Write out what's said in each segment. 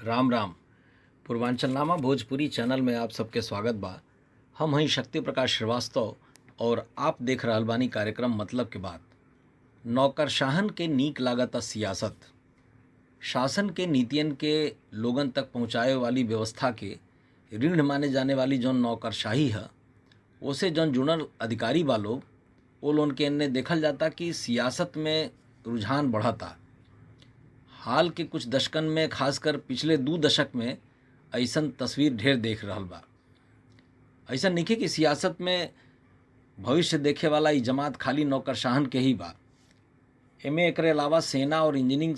राम राम। पूर्वांचल नामा भोजपुरी चैनल में आप सबके स्वागत बा। हम हई शक्ति प्रकाश श्रीवास्तव और आप देख रहल बानी कार्यक्रम मतलब के बात। नौकरशाहन के नीक लागता सियासत, शासन के नीतियन के लोगन तक पहुंचाए वाली व्यवस्था के ऋण माने जाने वाली जौन नौकरशाही है, ओसे जौन जुड़ल अधिकारी बा लोग, वो लोगन के एन्ने देखल जाता कि सियासत में रुझान बढ़ता। हाल के कुछ दशकन में, खासकर पिछले 2 दशक में ऐसन तस्वीर ढेर देख रहल बा। ऐसन नइखे कि सियासत में भविष्य देखे वाला ई जमात खाली नौकरशाहन के ही बा। एमे एकरे अलावा सेना और इंजीनियरिंग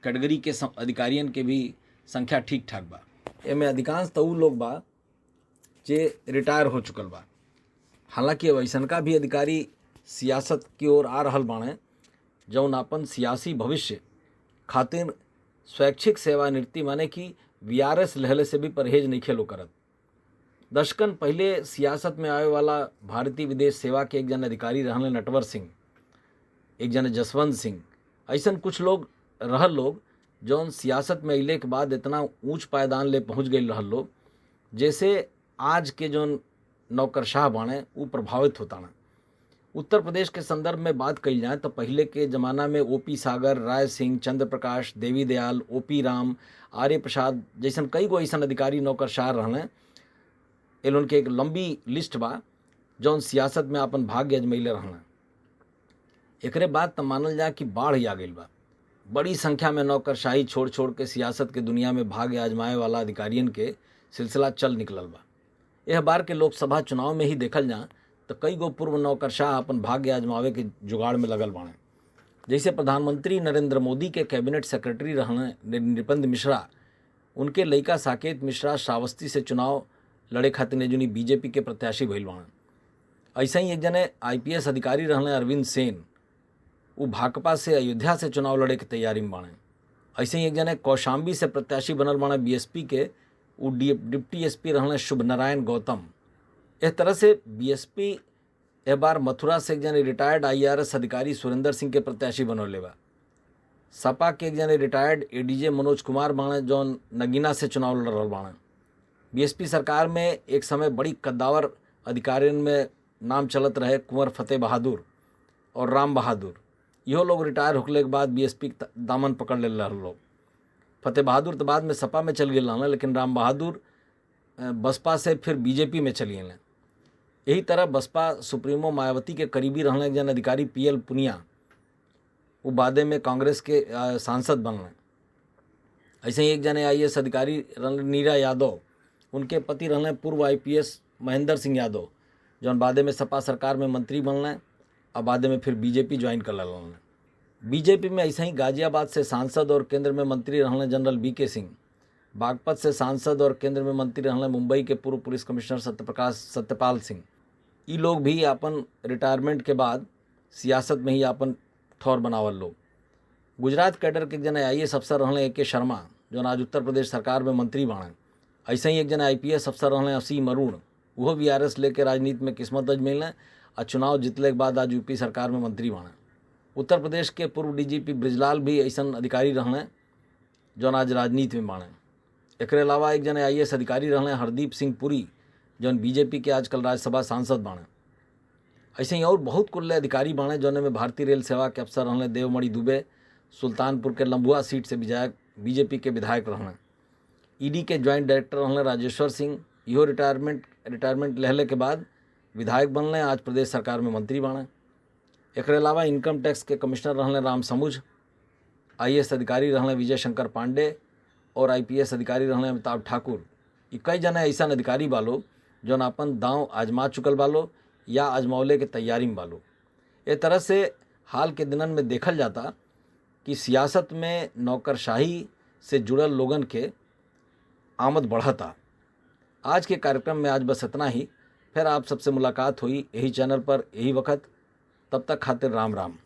कैटेगरी के अधिकारियन के भी संख्या ठीक ठाक बा। एमे अधिकांश तो उ लोग बा जे रिटायर हो चुकल बा। हालांकि अब ऐसनका भी अधिकारी सियासत की ओर आ रहल बाणे जौन अपन सियासी भविष्य खातिर स्वैच्छिक सेवानिवृत्ति माने कि वीआरएस लहले से भी परहेज नहीं लो करत। दशकन पहले सियासत में आवे वाला भारतीय विदेश सेवा के एक जन अधिकारी रहल नटवर सिंह, एक जन जसवंत सिंह, ऐसन कुछ लोग रहल लोग जौन सियासत में अइले के बाद इतना ऊंच पायदान ले पहुंच गए रहल लोग, जैसे आज के जौन नौकरशाह बाणे ऊ प्रभावित होता ना। उत्तर प्रदेश के संदर्भ में बात कही जाए तो पहले के ज़माना में ओपी सागर, राय सिंह, चंद्र प्रकाश, देवी दयाल, ओपी राम, आर्य प्रसाद जैसन कई गो ऐसन अधिकारी नौकरशाह रहने। ए लोगन के एक लंबी लिस्ट बा जौन सियासत में अपन भाग्य अजमैले रहना। एकरे बाद तो मानल जाए कि बाढ़ ही आ गई बा। बड़ी संख्या में नौकरशाही छोड़ छोड़ के सियासत के दुनिया में भाग्य आजमाए वाला अधिकारियन के सिलसिला चल निकलल बा। यह बार के लोकसभा चुनाव में ही देखल जाए तो कई गो पूर्व नौकरशाह अपन भाग्य आजमावे के जुगाड़ में लगल बाणे। जैसे प्रधानमंत्री नरेंद्र मोदी के कैबिनेट सेक्रेटरी रहने नृपेंद्र मिश्रा, उनके लइका साकेत मिश्रा श्रावस्ती से चुनाव लड़े खातिर जुनी बीजेपी के प्रत्याशी भइल बाणे। ऐसे ही एक जने आईपीएस अधिकारी रहने अरविंद सेन, वो भाकपा से अयोध्या से चुनाव लड़े के तैयारी में बाणे। ऐसे ही एक जने कौशाम्बी से प्रत्याशी बनल बाणे बीएसपी के, वो डिप्टी एसपी रहने शुभ नारायण गौतम। इस तरह से बीएसपी एक बार मथुरा से एक जने रिटायर्ड आईआरएस अधिकारी सुरेंद्र सिंह के प्रत्याशी बनौले बा। सपा के एक जने रिटायर्ड एडीजे मनोज कुमार बाणे जौन नगीना से चुनाव लड़ रहा बाणे। बीएसपी सरकार में एक समय बड़ी कद्दावर अधिकारियों में नाम चलत रहे कुंवर फतेह बहादुर और राम बहादुर, इहो लोग रिटायर होखले के बाद बीएसपी दामन पकड़ ले रहे लोग। फतेह बहादुर तो बाद में सपा में चल गए, लेकिन राम बहादुर बसपा से फिर बीजेपी में चली गए। यही तरह बसपा सुप्रीमो मायावती के करीबी रहने जन अधिकारी पीएल पुनिया, वो बादे में कांग्रेस के सांसद बनल। ऐसे ही एक जने आईएएस अधिकारी रहने नीरा यादव, उनके पति रहने पूर्व आईपीएस महेंद्र सिंह यादव, जौन बादे में सपा सरकार में मंत्री बनल और बादे में फिर बीजेपी ज्वाइन कर लेलन। बीजेपी में ऐसे ही गाजियाबाद से सांसद और केंद्र में मंत्री रहने जनरल बीके सिंह, बागपत से सांसद और केंद्र में मंत्री रहने मुंबई के पूर्व पुलिस कमिश्नर सत्यप्रकाश सत्यपाल सिंह। ये लोग भी अपन रिटायरमेंट के बाद सियासत में ही अपन ठौर बनावल लोग। गुजरात कैडर के एक जने आईएएस अफसर रहने ए के शर्मा, जो आज उत्तर प्रदेश सरकार में मंत्री बाणे। ऐसे ही एक जने आईपीएस अफसर रहने असीम अरुण, वो भी आरएस लेके राजनीति में किस्मत अजमेलें और चुनाव जीतले के बाद आज यूपी सरकार में मंत्री बाणे। उत्तर प्रदेश के पूर्व डीजीपी ब्रिजलाल भी ऐसा अधिकारी रहने जौन आज राजनीति में बाणे। एकरे अलावा एक जने आईएएस अधिकारी रहने हरदीप सिंह पुरी, जौन बीजेपी के आजकल राज्यसभा सांसद बाणे। ऐसे ही और बहुत कुल्ले अधिकारी बाणे जौन में भारतीय रेल सेवा के अफसर रहने देवमणि दुबे, सुल्तानपुर के लंबुआ सीट से विधायक बीजेपी के विधायक रहने। ईडी के ज्वाइंट डायरेक्टर रहने राजेश्वर सिंह, इहो रिटायरमेंट लहले के बाद विधायक बनले, आज प्रदेश सरकार में मंत्री बाणे। एकरे अलावा इनकम टैक्स के कमिश्नर रहने राम समुझ, आईएएस अधिकारी रहने विजय शंकर पांडे और आईपीएस अधिकारी रहने अमिताभ ठाकुर। ये कई जने ऐसा अधिकारी बालो जौन अपन दांव आजमा चुकल बालो या आजमौले के तैयारी में बालो। ए तरह से हाल के दिनन में देखल जाता कि सियासत में नौकरशाही से जुड़ल लोगन के आमद बढ़ता। आज के कार्यक्रम में आज बस इतना ही। फिर आप सबसे मुलाकात हुई यही चैनल पर यही वक्त। तब तक खातिर राम राम।